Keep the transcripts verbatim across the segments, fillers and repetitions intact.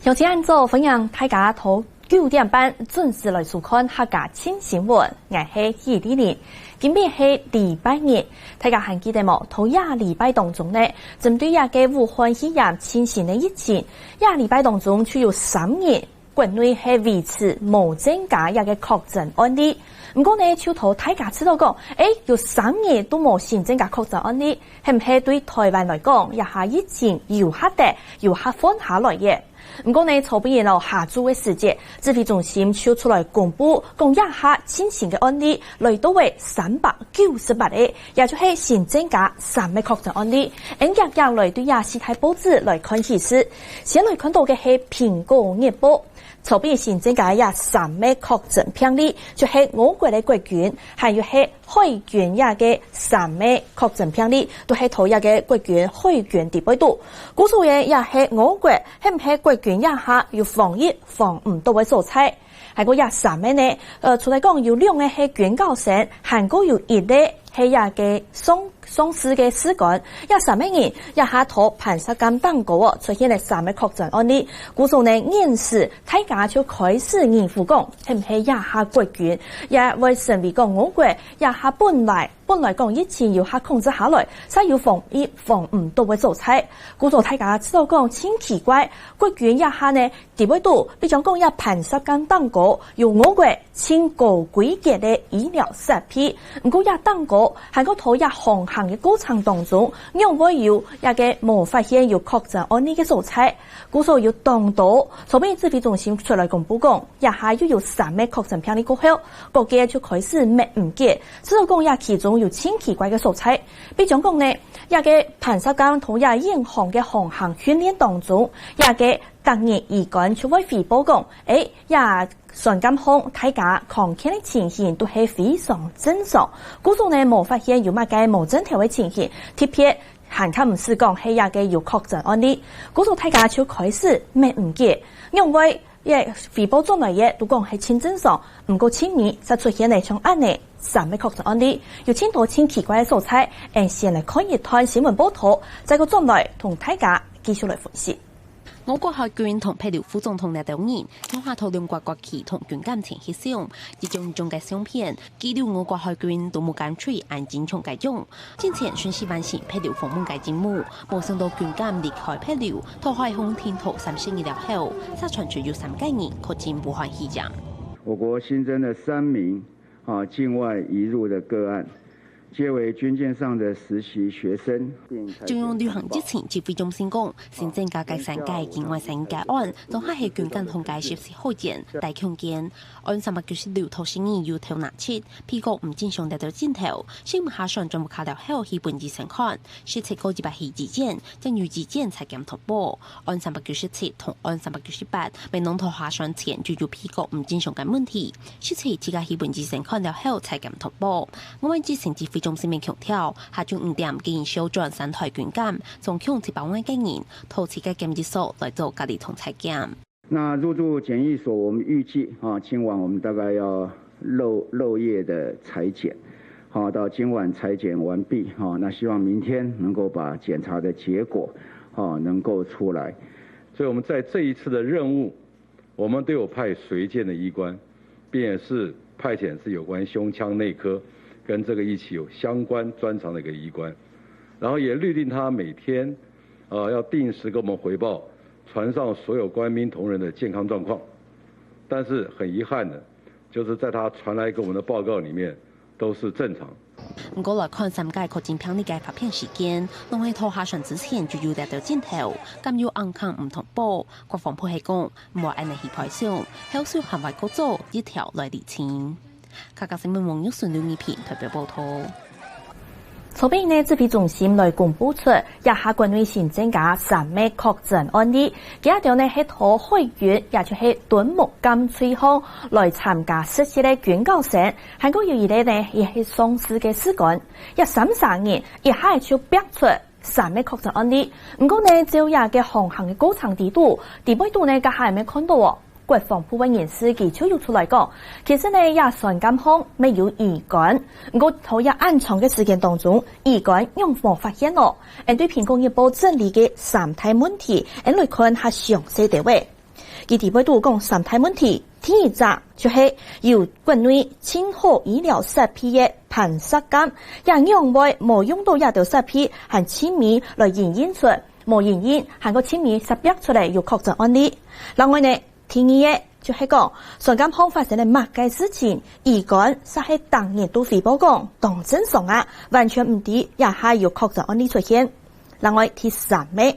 大家恁早，歡迎大家在九點半準時來收看客家新新聞，𠊎係許麗玲。今晡日係禮拜日，大家還記得無？在這禮拜當中呢，針對這个武漢肺炎新型个疫情，這禮拜當中就有三日，國內係維持無增加這个確診案例。毋過呢，就在大家知道講，誒，有三日都無新增加確診案例，係毋係對臺灣來講，這下疫情有較得，有較穩下來耶？ 毋過呢，昨晡日下晝个時節，指揮中心就出來公布，講這下新增个案例來到位三百九十八个，也就係新增加三个確診案例。𫣆遽遽來對這四大報紙來看起勢。先來看到个係蘋果日報，昨晡日新增加這三个確診病例，就係我國个國軍，還有係 海軍這个三个確診病例，都係在這个國軍海軍底背肚。故所也係我國，係毋係國軍這下有防疫防毋到个所在？還過這三个呢，呃，除了講有兩个係軍校生，還過有一个係這个上，上士个士官，這三个人這下在磐石監頂高哦，出現了三个確診案例。故所呢，現時大家就開始疑慮講，係毋係這下國軍也會成為講我國 這下本來，本來講疫情有較控制下來，煞有防疫防毋到个所在。故所大家知道講，真奇怪，國軍這下呢，底背肚，比將講這磐石監頂高，有我國真高規格个醫療設備。毋過這頂高，還過在這航行个過程當中，仰會有這个無發現有確診案例个所在？ 故所有當多，昨晡日指揮中心出來公布講，這下又有三个確診病例過後，各界就開始搣毋解，知道講這其中有真奇怪个所在。比將講呢，這个磐石監在這遠航个航行訓練當中，這个逐日醫官就會回報講，誒，這船艦項大家康健个情形都係非常正常，故所呢無發現有麼个無正常个情形，特別 還較毋使講係這个有確診案例，故所大家就開始搣毋解，仰會這回報轉來个都講係真正常，毋過尋日煞出現了像恁呢三个確診案例，有真多真奇怪个所在。𫣆先來看一段新聞報導，再過轉來同大家繼續來分析。我國海軍同帛琉副總統這兜人，共下討論國國旗同軍艦前翕相，一張一張个相片，記錄我國海軍都無乾脆恁堅強个樣。 進前順序完成帛琉訪問个任務，無想到軍艦離開帛琉，在海空停留三十日了後，才傳出有三个人確診武漢肺炎。我國新增了三名，啊，境外移入的個案，皆為軍艦上的實習學生。中央流行疫情指揮中心講，新增加个三个境外生个案，都還係軍艦項个實習學員，戴強健。 岸三百九十六頭十二有頭那七，鼻哥毋正常這兜症頭，先下船轉屋下了後去分醫生看，十七過一擺去醫院，正由醫院採檢通報。岸三百九十七同岸三百九十八，每當頭下船前就有鼻哥毋正常个問題，十七自家去分醫生看了後採檢通報。我們疫情指揮中心面強調，下晝五點經營小轉三台軍艦，總共七百外个人，到自家檢疫所來做隔離同採檢。 那入住檢疫所，我們預計，啊，今晚我們大概要漏，漏夜的採檢，啊，到今晚採檢完畢，啊，那希望明天能夠把檢查的結果，啊，能夠出來。所以我們在這一次的任務，我們都有派隨艦的醫官，並且是派遣是有關胸腔內科跟這個疫情有相關專長的一個醫官，然後也律令他每天，呃，要定時跟我們回報船上所有官兵同仁的健康狀況。但是很遺憾的，就是在他傳來給我們的報告裡面都是正常。 毋過來看三个確診病例个發病時間，攏係頭下船之前就有這兜症頭，敢有暗崁毋通報。國防部係講，毋會恁呢去排想，後續還會過做一條來釐清。客家新聞王玉順、劉義平代表報導。昨晡日呢，指揮中心來公布出，這下國內新增加三个確診案例，佢兜呢係在海軍，也就係敦睦艦隊項來參加實習个軍校生， 還過有一个呢，也係上士个士官，這三儕人一下就爆出三个確診案例。毋過呢，照這个航行个過程底肚，底背肚呢，這下還無看到哦。國防部个人士佢就有出來講，其實呢，這船艦項乜有醫官，毋過在這恁長个時間當中，醫官仰無發現哦。𫣆對蘋果日報整理个三大問題，𫣆來看較詳細兜仔。佢底背肚講三大問題，第一隻就係有國內盡好醫療設備个盤石監，也仰會無用到這兜設備，還盡尾來營運出，無營運，還過盡尾煞逼出來有確診案例。另外呢，第二个就係講，船監項發生了麼个事情，醫官煞係逐日都回報講，當正常啊，完全毋知這下有確診案例出現。另外第三个，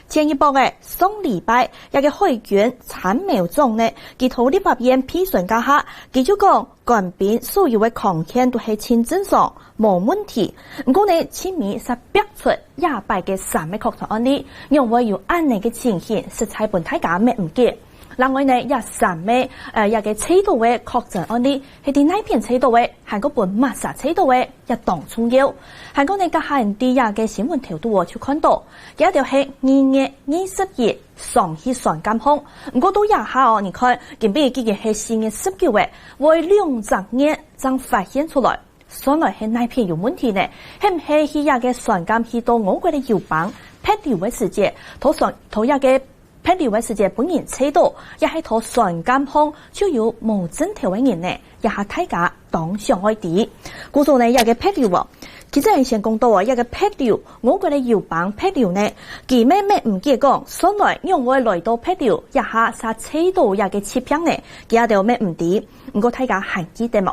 前一駁仔，上禮拜，這个海軍參謀長呢，佢到立法院被詢該下，佢就講，官兵所有个康健都係盡正常，無問題。毋過呢，盡尾煞逼出這擺个三个確診案例，仰會有恁呢个情形，實在分大家乜毋解。另外呢，這三个，呃，這个最多个確診案例，係在哪片最多个，還過分麼儕最多个，也當重要。還過呢，該下人在這个新聞頭度哦，就看到，佢兜係二月二十一上去船監項，毋過到這下哦，你看，今晡日已經係四月十九个，會兩隻月正發現出來。 算來係哪片有問題呢？係毋係去這个船監去到我國个友邦，撇流个時節，到船，到這个撇流个時節分人揣到，也係到船監項就有無症頭个人呢？這下大家當想愛知。故所呢，這个撇流哦，其實𠊎先講到哦，這个撇流，我國个友邦撇流呢，佢乜乜毋解講，算來仰會來到撇流，這下煞揣到這个疾病呢？佢兜乜毋知。毋過大家還記得無？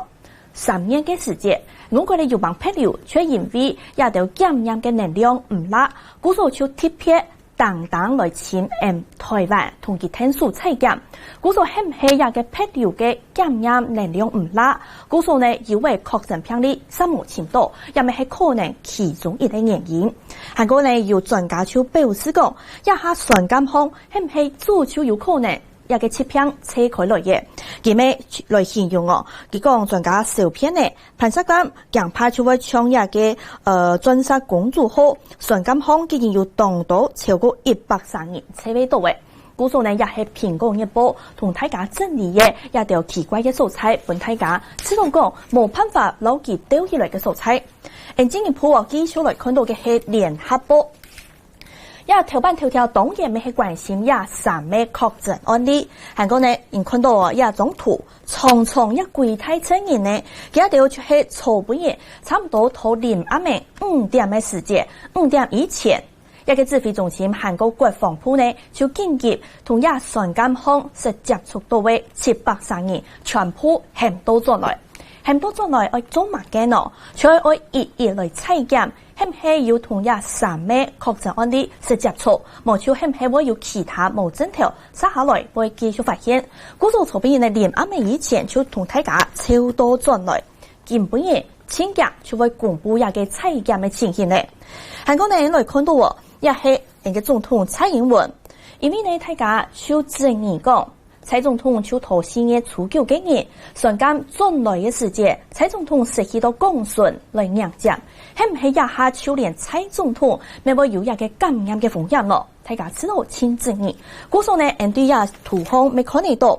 三月个時節，我國个友邦撇流，卻因為這兜檢驗个能量毋罅，故所就特別單單來尋𫣆臺灣同佢𢯭手採檢。故所係毋係這个撇流个檢驗能量毋罅？故所呢，有个確診病例煞無尋到，也乜係可能其中一个原因。還過呢，有專家就表示講，這下船監項係毋係早就有可能 這个疾病吹開來个。佢乜來形容哦，佢講專家小編呢，盤石監驚怕就會像這个，呃，鑽石公主號，船監項已經有當多超過一百儕人吹會到个。故所呢，也係蘋果日報同大家整理个這兜奇怪个所在，分大家知道講無辦法摎佢兜起來个所在。恁進一步哦，繼續來看到个係聯合報。 這頭版頭條當然乜係關心這三个確診案例。還過呢，你看到哦，這張圖，長長這歸大陣人呢，佢兜就係昨晡日差毋多到臨暗晡五點个時節，五點以前，這个指揮中心還過國防部呢，就緊急同這船監項識接觸到个七百儕人，全部喊倒轉來。喊倒轉來愛做麼个呢？就愛一一來採檢， 係毋係有同這三个確診案例識接觸，無就係毋係會有其他無症頭，接下來會繼續發現。故所昨晡日呢，臨暗晡以前就同大家招到轉來，今晡日盡遽就會公布這个採檢个情形呢。還過呢，來看到哦，也係𫣆个總統蔡英文，因為呢，大家就質疑講， 蔡總統就到四月初九个日，船監轉來个時節，蔡總統識去到廣順來迎接，係毋係這下就連蔡總統乜會有這个感染个風險咯？大家知道盡質疑。故所呢，𫣆對這圖項乜看得到，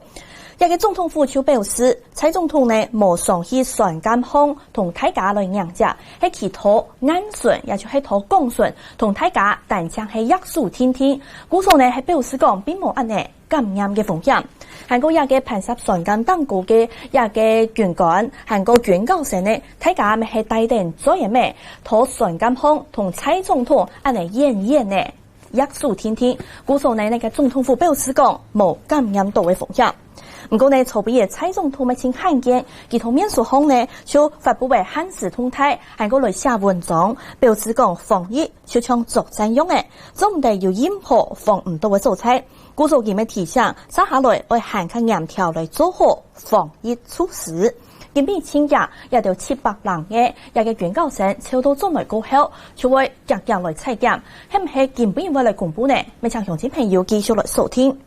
這个總統府就表示，蔡總統呢無上去船監項同大家來迎接，係去到岸脣，也就係到廣順同大家單淨係握手定定。故所呢，係表示講並無恁呢 感染个風險。還過這个盤石船監頂高个這个軍官，還過軍校生呢，大家乜係帶等嘴仔咩，到船監項同蔡總統恁呢遠遠呢，握手定定。故所呢，該个總統府表示講，無感染到个風險。毋過呢，昨晡日蔡總統乜盡罕見，佢到面書項呢，就發布个限時動態，還過來寫文章，表示講防疫就像作戰樣仔，做毋得有任何防毋到个所在。 故所佢乜提醒，接下來愛還較嚴條來做好防疫措施。今晡日盡遽，這兜七百零个這个軍校生招到轉來過後，就會遽遽來採檢，係毋係今晡日會來公布呢？乜請鄉親朋友繼續來鎖定。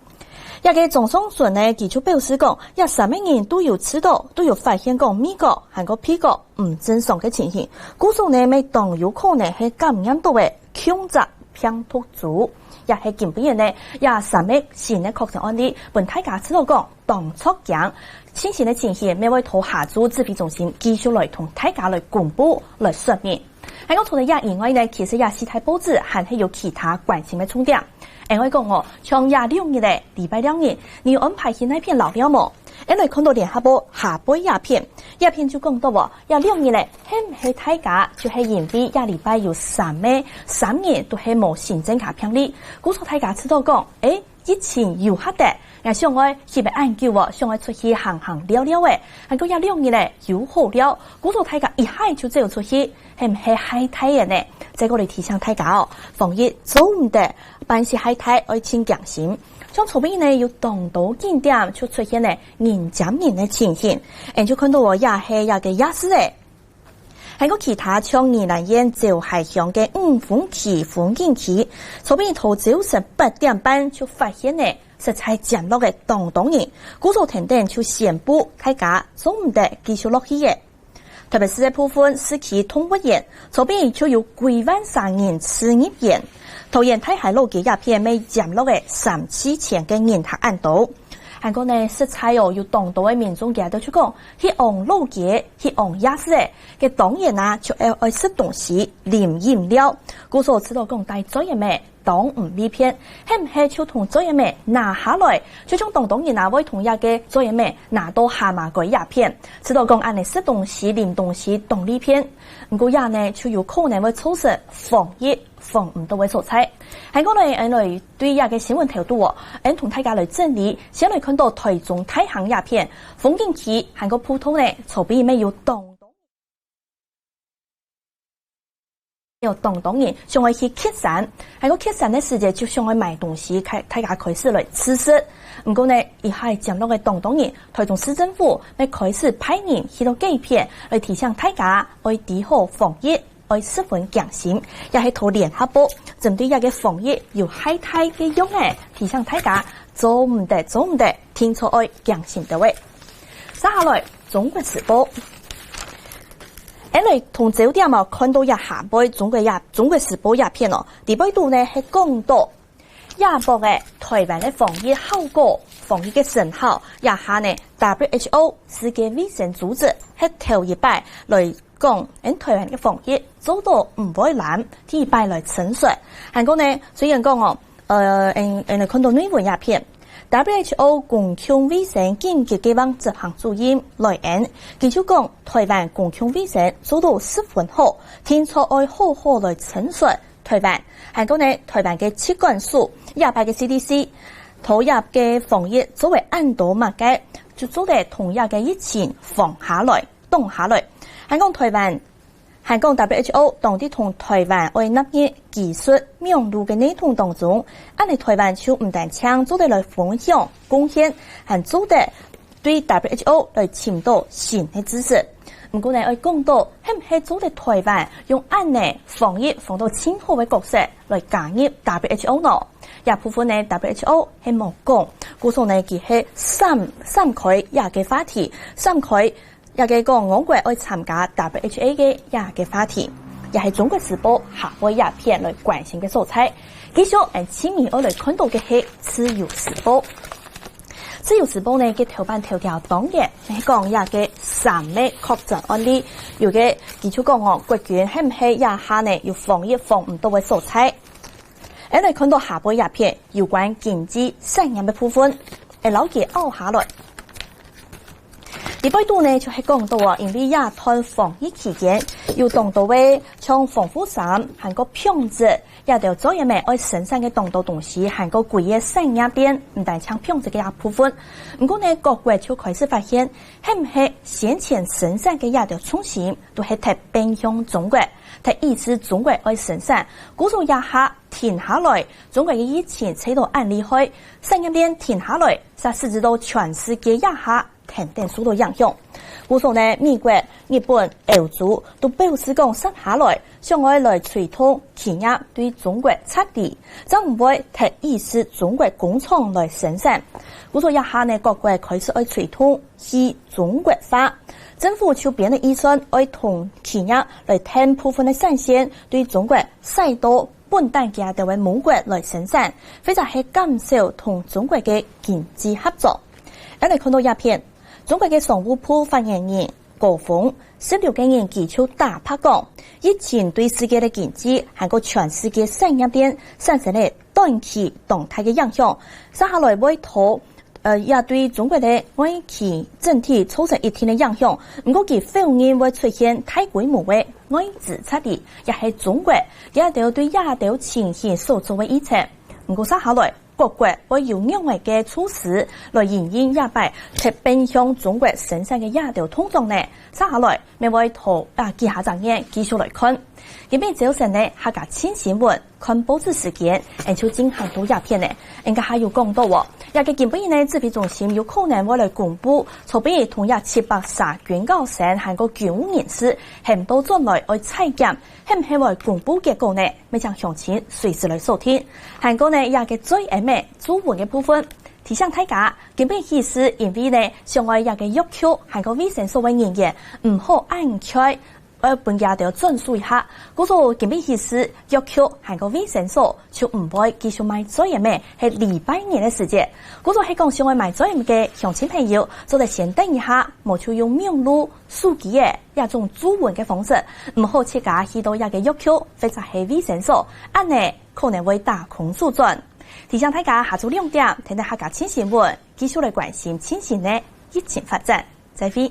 這个張尚存呢，佢就表示講，這三个人都有試著，都有發現講味覺還過鼻覺 毋正常个情形，故所呢，乜當有可能係感染到个共隻病毒株。也係今晡日呢，這三个新个確診案例，分大家知著講當著驚，最新个情形，乜會在下晝指揮中心繼續來同大家來公布、來說明。還有除了這以外呢，其實這四大報紙還係有其他關心个重點。𠊎愛講哦，像這六日个禮拜六日，你有安排去哪片尞尞無？𠊎來看到聯合報下背這片，這片就講到哦，這六日个係毋係大家就係因為這禮拜有三个、三人都係無行政卡病例，故所大家知道講，誒， 疫情有較得，𠊎想愛歇个恁久哦，想愛出去行行尞尞誒。還過這兩日呢，又好尞，故所大家一下就走出去，係毋係害大人呢？再過來提醒大家哦，防疫做毋得，萬事害大愛盡驚心。像昨晡日呢，有當多景點就出現了人尖人个情形，𠊎就看到哦，也係這个夜市誒。 還過其他像宜蘭縣礁溪鄉个五峰區風景區，昨晡日頭朝晨八點半就發現了，實在尖落个當當人，故所天頂就宣布大家做毋得繼續落去了。台北市个部分市區動物園，昨晡日就有幾萬儕人次入園。桃園大溪老街這片乜尖落个三四千个人客恁多。還過呢，實在哦，有當多个民眾佢兜就講，去往老街，去往夜市誒，該當然啊，就愛愛食東西、啉飲料。故所知道講戴嘴仔乜當毋利便，係毋係就同嘴仔乜拿下來，就像當當人啊會同這个嘴仔乜拿到蛤蟆胲這片，知道講恁呢食東西、啉東西當利便。毋過這呢，就有可能會造成防疫 防毋到个所在。還過呢，𠊎來對這个新聞頭度哦，𠊎同大家來整理，先來看到台中大坑這片，風景區還過步道呢，昨晡日乜有當多，有當多人想愛去蹶山，還過蹶山个時節就想愛買東西，開，大家開始來試食。毋過呢，一下尖落个當當人，台中市政府乜開始派人去到該片來提醒大家愛知好防疫， 愛十分驚心，也係在聯合報針對這个防疫有害大个樣仔，提醒大家做毋得，做毋得，定著愛驚心兜仔。接下來，中國時報，𠊎來同焦點哦，看到這下背中國這，中國時報這片哦，裡背肚呢係講到 這駁仔台灣个防疫效果、防疫个成效，這下呢，W H O世界衛生組織係頭一擺來講，𠊎台灣个防疫做到毋會爛，第一擺來稱說。還過呢，雖然講哦，呃，𠊎，𠊎來看到內文這片，W H O公共衛生緊急計畫執行主任萊恩，佢就講，台灣公共衛生做到十分好，定著愛好好來稱說 台灣。還過呢，台灣个疾管署，這擺个C D C，在這个防疫做會恁多麼个，就做得同這个疫情防下來、擋下來。還講台灣，還講W H O當在同台灣愛納入技術網路个系統當中，恁呢台灣就毋單淨做得來分享、貢獻，還做得 對W H O來尋到新个支持。毋過呢，愛講到，係毋係做得台灣用恁呢防疫防到盡好个角色來加入W H O呢？這部分呢，W H O係無講，故所呢，佢係閃，閃開這个話題，閃開這个講中國愛參加W H O个這个話題，也係中國時報下背這篇來關心个所在。繼續，𠊎今日愛來看到个係自由時報。 自由時報呢，个頭版頭條當然係講這个三个確診案例，有个佢就講哦，國軍係毋係這下呢有防疫防毋到个所在？𠊎來看到下背這篇有關經濟產業个部分，𠊎摎佢拗下來。裡背肚呢就係講到哦，因為這段防疫期間，有當多个像防護衫，還過紡織， 這兜做人民愛生產个當多東西，還過歸个產業鏈，毋單淨紡織个這部分。毋過呢，各國就開始發現，係毋係先前生產个這兜重心，都係忒偏向中國，忒倚恃中國愛生產。故所這下停下來，中國个疫情吹到恁厲害，產業鏈停下來，煞使得到全世界這下天天受到影響。故所呢，美國、日本、歐洲都表示講，接下來想愛來推動企業對中國撤離，正毋會忒倚恃中國工廠來生產。故所這下呢，各國開始愛推動去中國化，政府就編个預算愛同企業來跈部分个產線對中國徙到 分擔佢兜个母國來生產，或者係減少同中國个經濟合作。𠊎來看到這篇，中國个商務部發言人高峰十六个人佢就打破講，疫情對世界个經濟，還過全世界產業鏈產生了短期當大个影響，接下來會拖，呃，也對中國个外企整體造成一定个影響。毋過佢否認會出現大規模个外資撤離，也係中國這兜對這兜情形所做个預測。毋過接下來，各國會有仰仔个措施來因應這擺特別向中國生產个這兜動盪呢？接下來，乜會拖啊幾下隻月繼續來看。今晡日朝晨呢，客家新新聞，看報紙時間，𫣆就進行到這片呢。𫣆頭下有講到哦，這个今晡日呢，指揮中心有可能會來公布，昨晡日同這七百儕軍校生還過軍務人士，喊到轉來愛採檢，喊喊會公布結果呢？ 乜請鄉親隨時來鎖定。還過呢，這个最尾注文个部分，提醒大家，今晡日起始，因為呢，想愛這个藥局還過衛生所个人員，毋好恁快，愛分佢兜轉手一下。故所今晡日起始，藥局還過衛生所就毋會繼續賣嘴煙仔，係禮拜日个時節。故所係講想愛賣嘴煙个鄉親朋友，做得先等一下，無就用網路、手機仔 這種注文个方式，毋好自家去到這个藥局或者係衛生所，恁呢可能會打空手轉。提醒大家，下晝兩點，聽聽客家新新聞，繼續來關心最新个疫情發展。再會。